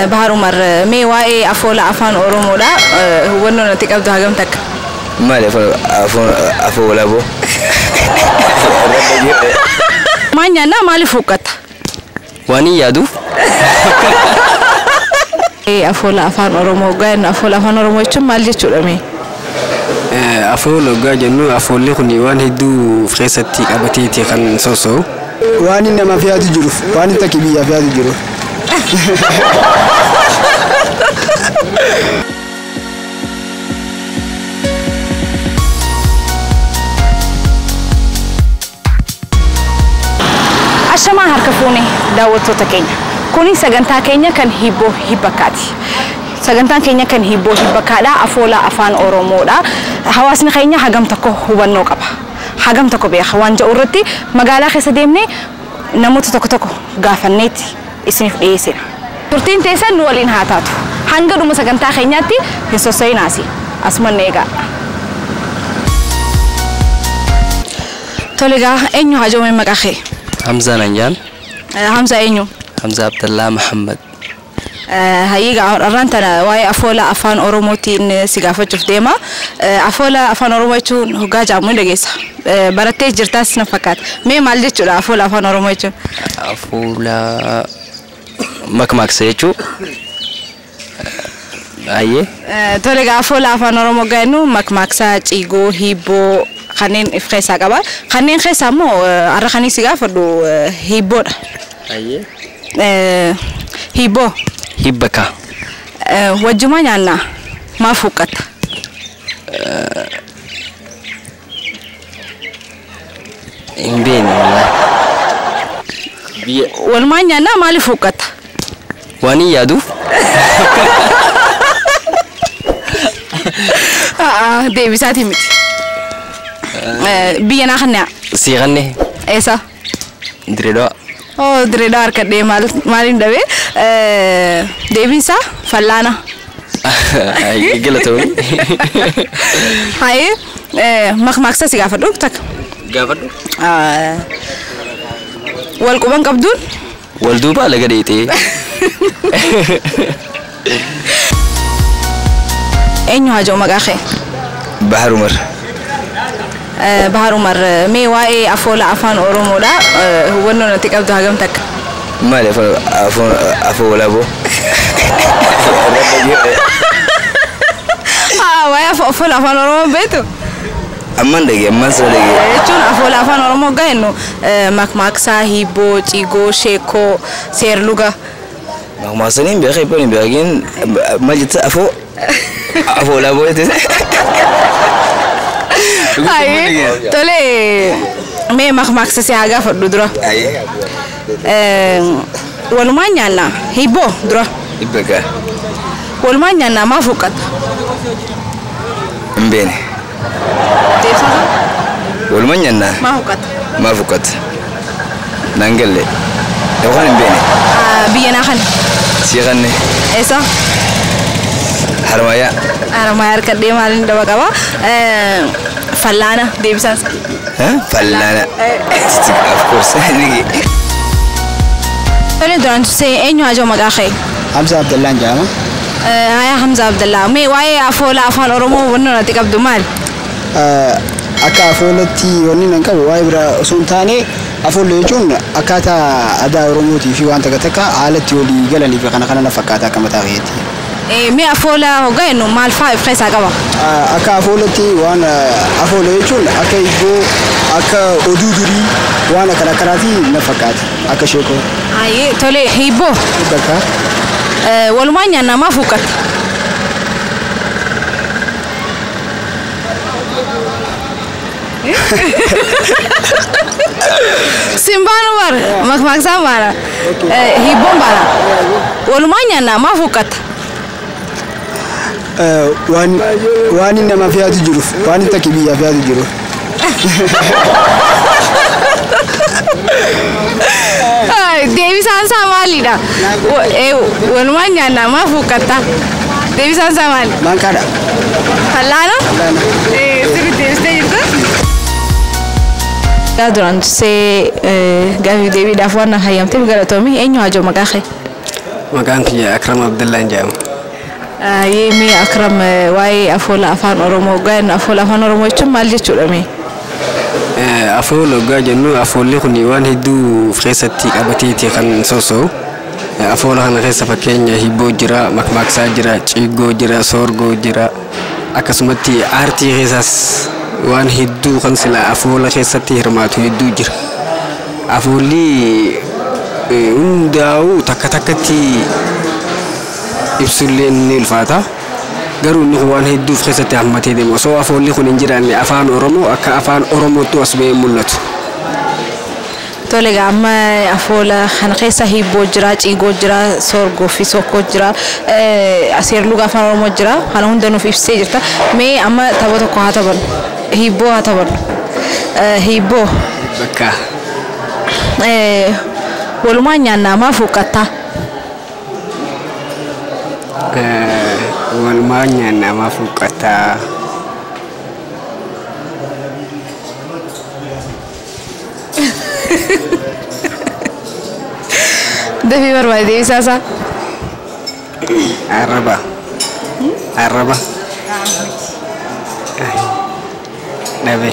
Bahar Umar, mee waa'ee afoola afaan Oromoodha. Hubannoo natti qabdu hagam takka? Maali afoola boo? Maal nyaannaa maaliif huqqatta? Waan hin yaaduuf. Afoola afaan Oromoo hoggaa jennu afoola afaan Oromoo jechuun maal jechuudha mee? Afoola hoggaa jennu afoolli kun waan hedduu of keessatti qabateeti kan soosoo'u. Waan inni namaaf yaadu jiruuf, waan inni takki biyyaaf yaadu jiruuf. Ashamaa harka fuune daawwattoota keenya. Kuni sagantaa keenya kan hibboo hibbakkaati. Sagantaan keenya kan hibboo hibbakkaadha. Afoola afaan Oromoodha. Hawaasni keenya hagam tokko hubannoo qaba. Hagam tokko beeka waan jedhu irratti magaalaa keessa deemnee namoota tokko tokko gaafanneetti isiniif dhiyeessina. Turtiin teessan nu waliin haa taatu. Hanga dhuma sagantaa keenyaatti hin sossa'inaasi. Asuman eegaa. Tole egaa eenyu haa jedhamu maqaa kee? Hamzaa Nanjaan. Hamzaa eenyu? Hamzaa Abdallaa Muhammad. Hayyiga har'aan tana waa'ee afoola afaan Oromootiin si gaafachuuf deema. Afoola afaan Oromoo jechuun hoggaa jedhamu ni dhageessa. Barattee jirtaas na fakkaata. Mee maal jechuudha afoola afaan Oromoo jechuun? Afoola makmaaksa jechuu. Ayyee. Tole egaa afoola afaan Oromoo hoggaa jennu makmaaksa, ciigoo, hibboo kanneen of keessaa qaba. Kanneen keessaa immoo har'a kan si gaafadhu hibboodha. Ayyee. Hibboo. Hibbaka. Wajjuma nyaannaa maaf huqqatta? Hin beekne wallaahi. Biyya. Walumaan nyaannaa maaliif huqqatta? Waan hin yaaduuf. Deebisaatii miti. Biyya naa kannaa? Sii kanne. Eessa? Direedhaa. Oo direedhaa harkadhee maaliin dhabee? Deebiinsaa fallaana. Galatoomii. Haayee makmaaksa si gaafadhu takka. Gaafadhu. Wal quban qabduun? Wal duuba laga dheetee. Eenyu haa jedhu maqaa kee? Bahar Umar. Bahar Umar, mee waa'ee afoola afaan Oromoodha. Hubannoo natti qabdu hagam takka? Maali afoola boo? Waa'ee afoola afaan Oromoo beektu? Amman dhagee, amman sira dhagee. Jechuun afoola afaan Oromoo hoggaa jennu makmaaksaa, hibboo, ciigoo, sheekoo, seerluga. Makmaaksanii hin beekaa, hibboon hin beekaa. Maal jette afoola boo jette? Hayyee tole mee makmaaksa si haa gaafadhu dura. Walumaan nyaannaa hibboo dura. Hibbaka. Walumaan nyaannaa maaf huqqatta? Hin beekne. Deebisaa? Walumaan nyaannaa. Maaf huqqatta? Maaf huqqatta? Naan galle. Yookaan hin beekne. Biyya naa kanne. Sii kanne. Eessa? Harmayyaa. Harmayyaa harkadhee maaliin daba qaba? Fallaana deebisaan. Fallaana. Of course. Tole duraan dursee eenyu haa jedhu maqaa kee? Hamza Abdallaan jedhama. Hayaa Hamza Abdallaa. Mee waa'ee afoola afaan Oromoo hubannoo natti qabdu maali? Akka afoolatti wanni nan qabu waa'ee biraa osoo hin taane afoolla jechuun akkaataa aadaa Oromootii fi waan takka takka haala itti walii galanii fi kana kana na fakkaata akka mataa kiyyaatti. Mee afoola hoggaa jennu maal fa'aa of keessaa qaba? Akka afoolatti waan afoola jechuun akka hibboo, akka oduu durii waan akkana akkanaati na fakkaata akka sheekoo. Hayyee tole hibboo. Hibbaka. Walumaan nyaannaa maaf huqqatta? Simbaan bar makmaaksaan baana hibboon baana walumaan nyaannaa maaf huqqatta? Waan inni namaaf yaadu jiruuf, waan inni takki biyyaaf yaadu jiruuf. Deebisaan isaa maalidha? Walumaan nyaannaa maaf huqqatta? Deebisaan isaa maali? Maankaadha. Fallaana? Sirriitti deebistee jirta? Duraan dursee gaaffii deebiidhaaf waan hayyamteef galatoomi. Eenyu haa jedhu maqaa kee? Maqaan kiyya Akram Abdallaan jedhama. Mee Akram, waa'ee afoola afaan Oromoo hoggaa jennu, afoola afaan Oromoo jechuun maal jechuudha mee? Afoola hoggaa jennu, afoolli kun waan hedduu of keessatti qabateeti kan soso'u. Afoola kana keessa fakkeenya hibboo jira, makmaaksaa jira, ciigoo jira, soorgoo jira. Akkasumatti aartii keessaas waan hedduu kan sila afoola keessatti hirmaatu hedduu jira. Afoolli hundaa'u takka takkatti ibsullee ni ulfaata. Garuu inni kun waan hedduu of keessatti hammatee deema. Osoo afoolli kun hin jiraanne afaan Oromoo akka afaan Oromootti as ba'ee mul'atu. Tole egaa, amma afoola kana keessa hibboo jira, ciigoo jira, soorgoo fi sokkoo jira, seerluga afaan Oromoo jira. Kana hunda nuuf ibsee jirta. Mee amma tapha tokko haa taphannu. Hibboo haa taphannu. Hibboo. Bakka. Walumaan nyaannaa maaf huqqattaa? Walumaan nyaannaa maaf huqqataa? Dafii barbaade deebisaa isaa. Arraba. Arraba. Dhabe.